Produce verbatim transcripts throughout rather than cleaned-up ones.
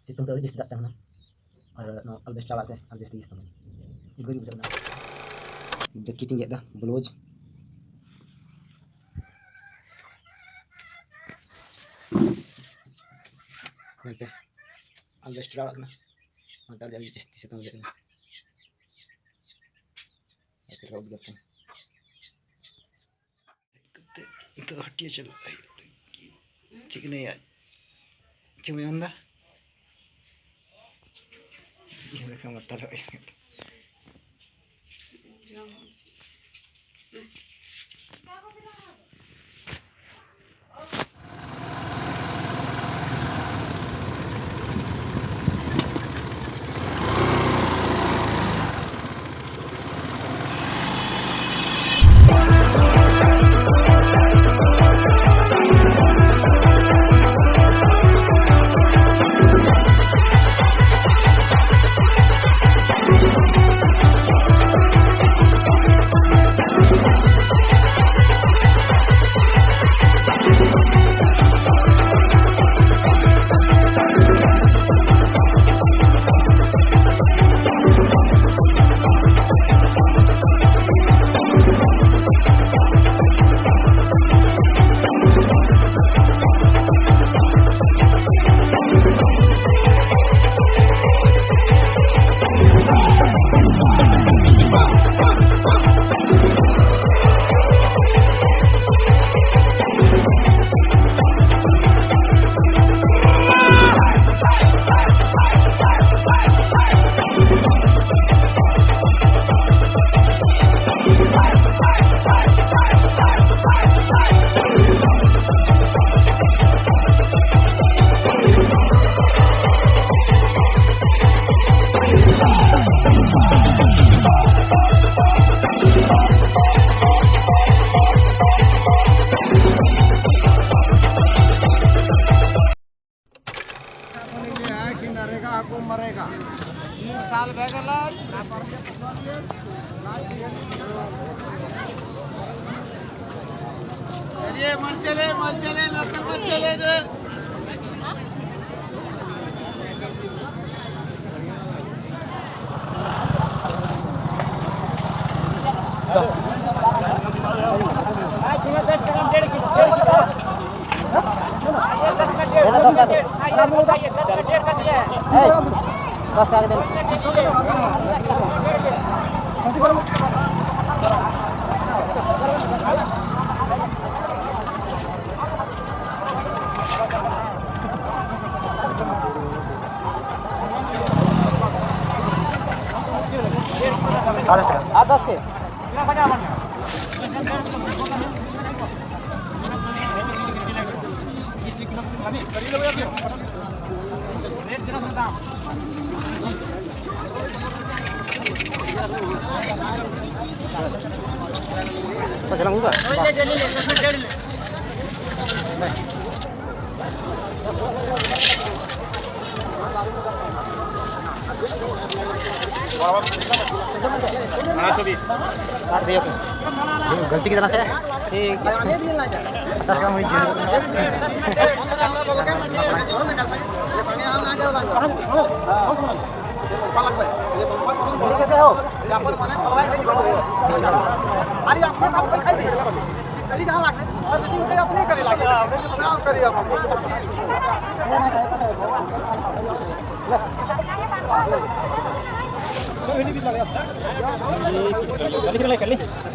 ᱥᱤᱛᱩᱝ ᱛᱮ ᱟᱹᱰᱤ ᱡᱟᱹᱥᱛᱤ ᱫᱟᱜ ᱛᱟᱦᱮᱱᱟ᱾ ᱟᱨ ᱱᱚᱣᱟ ᱟᱞᱵᱮᱥᱴᱟᱨ ᱚᱲᱟᱜ ᱥᱮ ᱟᱹᱰᱤ ᱡᱟᱹᱥᱛᱤ ᱥᱤᱛᱩᱝ ᱠᱟᱱᱟ, ᱩᱫᱽᱜᱟᱹᱨ ᱜᱮ ᱵᱩᱡᱷᱟᱹᱜ ᱠᱟᱱᱟ᱾ ᱡᱮᱠᱮᱴ ᱤᱧ ᱜᱮᱫ ᱮᱫᱟ, ᱵᱞᱟᱣᱩᱡᱽ᱾ ᱧᱮᱞ ᱯᱮ, ᱟᱞᱵᱮᱥᱴᱟᱨ ᱚᱲᱟᱜ ᱠᱟᱱᱟ, ᱚᱱᱟᱛᱮ ᱟᱹᱰᱤ ᱡᱟᱹᱥᱛᱤ ᱥᱤᱛᱩᱝ ᱵᱩᱡᱷᱟᱹᱜ ᱠᱟᱱᱟ᱾ ᱟᱨ ᱪᱮᱫ ᱞᱮᱠᱟ ᱩᱫᱽᱜᱟᱹᱨ ᱠᱟᱱᱟ᱾ ᱱᱤᱛᱚᱜ ᱦᱟᱹᱴᱤᱭᱟᱹ ᱪᱟᱞᱟᱜ ᱦᱩᱭᱩᱜ ᱞᱟᱹᱜᱤᱫ᱾ ᱪᱮᱫ ᱠᱚ ᱞᱟᱹᱭᱟ? ᱪᱮᱫ ᱮᱢ ᱢᱮᱱᱫᱟ? ᱤᱧ ᱞᱮᱠᱟ ᱢᱟᱛᱟᱞᱚᱜ ᱤᱧ᱾ कि नरेगा को मरेगा। तीन साल बह गला, चलिए, मर चले, मर चले, नौकर मर चले इधर। दस का दे। आठ दस के। ᱯᱟᱸᱪᱥᱚ ᱵᱤᱥ᱾ ᱟᱨ ᱫᱤᱭᱮ ᱠᱚ᱾ ᱜᱟᱹᱞᱛᱤ ᱠᱮᱫᱟ ᱱᱟᱥᱮ᱾ ᱴᱷᱤᱠ ᱜᱮᱭᱟ᱾ ᱫᱚᱥ ᱴᱟᱠᱟ ᱦᱩᱭ ᱡᱤᱞ᱾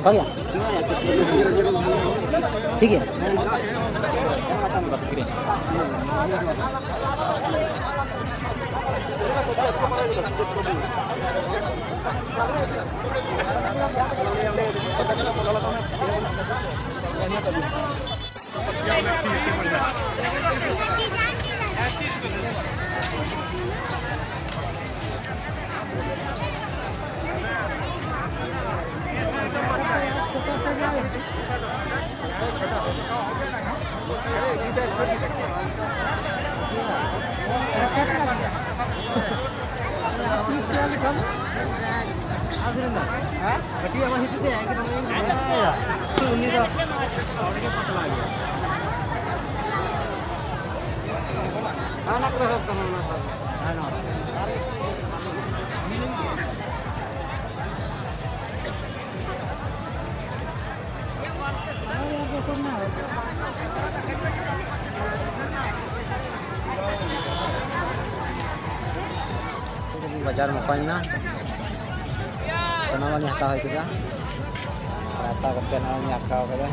ᱵᱟᱝ ᱭᱟ᱾ ᱴᱷᱤᱠ ᱜᱮᱭᱟ᱾ ᱠᱟᱹᱴᱤᱡ ᱟᱢᱟᱜ ᱦᱤᱥᱟᱹᱵ ᱛᱮ ᱮᱠᱫᱚᱢ ᱩᱱᱤ ᱫᱚ ᱦᱚᱲ ᱜᱮ ᱯᱟᱛᱞᱟ ᱜᱮᱭᱟ᱾ ᱦᱟᱱᱟ ᱠᱚᱨᱮ ᱦᱚᱸ ᱠᱟᱱᱟ ᱚᱱᱟ ᱠᱚ᱾ ᱦᱮᱸ, ᱱᱚᱣᱟ᱾ ᱵᱟᱡᱟᱨ ᱢᱚᱠᱚᱧ ᱮᱱᱟ, ᱥᱟᱱᱟᱢᱟᱜ ᱞᱤᱧ ᱦᱟᱛᱟᱣ ᱦᱩᱭ ᱠᱮᱫᱟ᱾ ᱟᱨ ᱦᱟᱛᱟᱣ ᱠᱟᱛᱮ ᱱᱚᱜᱼᱚᱭ ᱞᱤᱧ ᱟᱴᱠᱟᱣ ᱠᱮᱫᱟ᱾